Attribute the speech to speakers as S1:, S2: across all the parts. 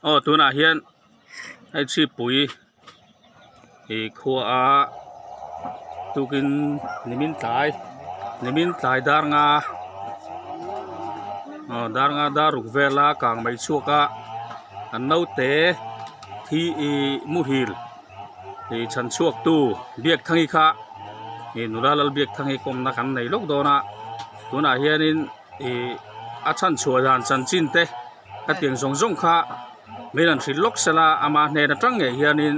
S1: Aw tunah hian hei chhipui ih khua a tukin nimin tlai nimin tlai dar nga aw dar nga dar ruk vela kang mai chhuak a an naute thi ih muhil ih chhan chhuak tu Biakthangi kha ih nula Lalbiakthangi kawmna kan nei lawk dawn a tunah hianin ih a chhan chhuah dan chanchin te. Hetiang zawng zawng kha min rawn hrilh lawk sela ama hnen atang ngei hianin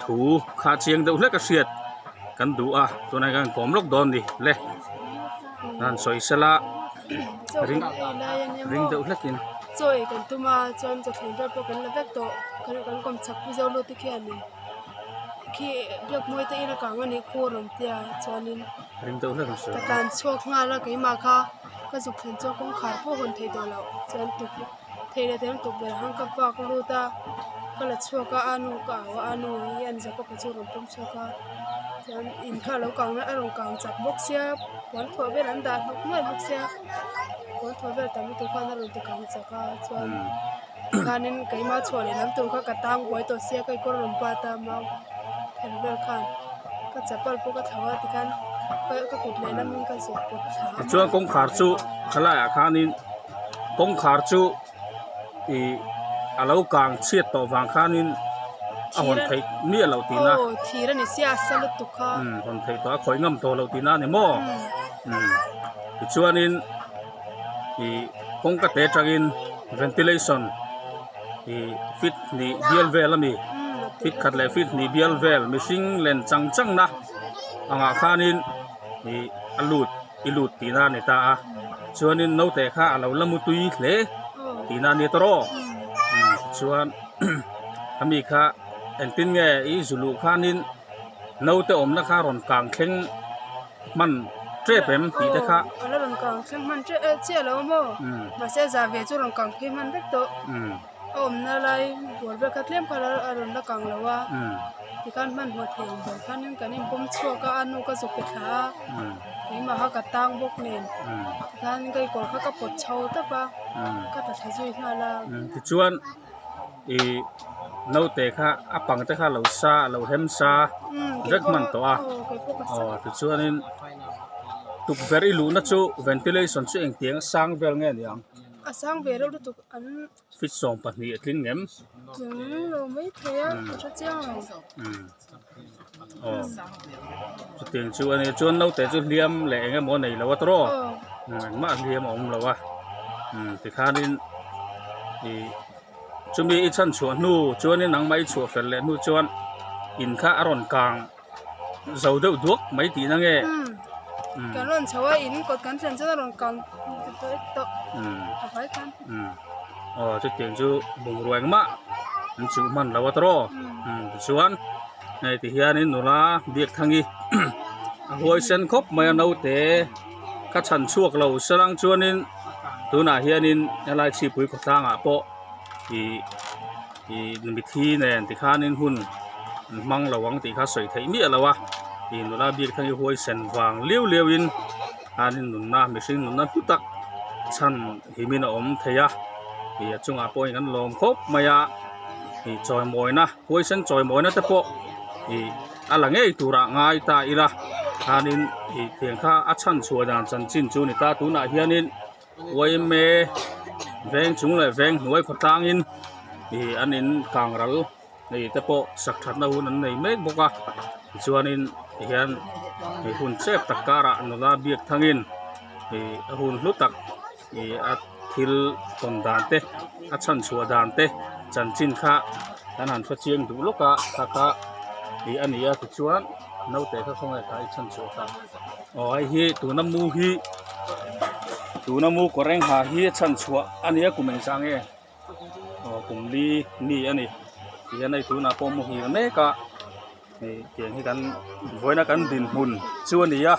S1: thu kha chiang deuh hlek a hriat kan duh a tunah hian kan kawm lawk dawn ni le han sawi sela ring ring deuh hlekin.
S2: Chaw ei kan tum a chuan chawthleng vel pawh kan la vek tawh kan kan kawm chak pu zo lut te khianin khi biak mawi te ina kang anih khu a rawn tia chuanin
S1: ring deuh hlek an sawi
S2: ka tlan chhuak nghal a keimah kha. Ka zuk thlen chuan kawngkhar pawh hawn thei tawh loh chuan tukverh thei leh thei tukverh ang ka vak lut a ka la chhuak a a nu ka au a a nu hian Jacob-a chu a rawn pawm chhuak a chuan in kha a lo kang a rawn kang chak bawk sia puan thuah vel an dah hnawk nuai bawk sia puan thuah vel tam lutuk khan a rawn ti kang chak a chuan tikhanin keimah chhuah leh lam tur kha ka tang buai tawh sia ka kawr rawn bat a mau phelh vel khan ka chapal pawh ka thlo a tikhan ka kut leh lamin ka zuk pawt thla a.
S1: Tichuan kawngkhar chu thalaiah khanin kawngkhar chu ih a lo kang chhiat tawh vang khanin a hawn theih miah loh tihna.
S2: Aw thir a ni sia a sa lutuk kha.
S1: Umm hawn theih tawh a khawih ngam tawh loh tihna a ni maw? Umm tichuanin ih kawngka te atangin ventilation ih feet hnih bial vel a ni feet khat leh feet hnih bial vel mihring len chang chang na angah khanin ih a lut i lut tihna a ni ta a chuanin naute kha a lo la mu tui hle tihna a ni ta rawh chuan ami kha engtin nge i zu luh khanin naute awmna kha rawn kang thleng. Hman tep em tih te kha.
S2: Aw a la rawn kang thleng hman tep e chiah lo maw mahse za ve chu rawn kang phei hman vek tawh a awmna lai bawr vel kha tlem kha a rawn la kang lo a tikhan hmanhmawh thei ang ber khanin kan inpawm chhuak a a nu ka zuk pe thla a keimah kha ka tang bawk nen tikhan ka kawr kha ka pawt chho tawp a ka tla thla zui nghal a.
S1: Tichuan. Ih naute kha a pang te kha a lo sa a lo hem sa vek hman tawh a aw tichuanin tukverh i luhna chu ventilation chu engtiang a sang vel nge ni ang
S2: a sang ve reuh lutuk an
S1: feet 12 a tling em
S2: tling lo mai thei a ka hre chiang lo
S1: aw chutiang chu a ni chuan naute chu hliam leh eng emaw a nei lo a tawrh aw engmah hliam a awm lo a tikhanin ih chumi i chhan chhuah hnu chuanin nangmah i chhuah fel leh hnu chuan in kha a rawn kang zo deuh duak mai tihna nge
S2: kan rawn chho a in kawt kan thlen chuan a rawn kang tawh a vai khan
S1: aw chutiang chu bungrua engmah an chuh hman lo a tawrh aw tichuan hei ti hianin nula Biakthangi a huaisen khawp mai a naute ka chhan chhuak lo salang chuanin tunah hianin helai chhipui khawtlangah pawh ih ih mithi nen tikhanin hun an hmang lo ang tih kha sawi theih miah lo a ih nula Biakthangi huaisen vang liau liauin khanin nunna mihring nunna hlu tak chhan himin a awm thei a ih a chungah pawhin kan lawm khawp mai a ih chawimawina huaisen chawimawina te pawh ih a la ngei turah ngai ta ila khanin ih tiang kha a chhan chhuah dan chanchin chu a ni ta tunah hianin yma veng chung leh veng hnuai khawtlangin ih an in kang ral hei te pawh sak thatna hun an nei mek bawk a tichuanin tihian hei hun chep tak karah nula biak thangin ih a hun hlu tak ih a thil tawn dan te a chhan chhuah dan te chanchin kha kan han hre chiang duh lawk a kha kha ih a ni a tichuan naute kha khawnge kha i chhan chhuah kha aw hei hi tuna mu hi tuna mu kawr eng ha hi a chhan chhuah a ni a kum engzah nge. Aw kum li mi a ni tihian hei tunah pawh muhil mek a hei tiang hi kan vawiina kan dinhmun chu a ni a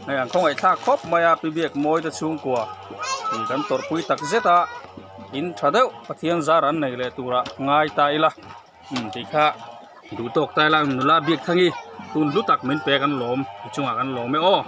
S1: hei an khawngaih thlak khawp mai a pi biak mawi te chhungkua ih kan tawrhpui tak zet a in tha deuh Pathian zar an nei leh turah ngai ta ila umm tih kha duh tawk ta ila nula biak thangi tun hlu tak min pek an lawm i chungah kan lawm e aw.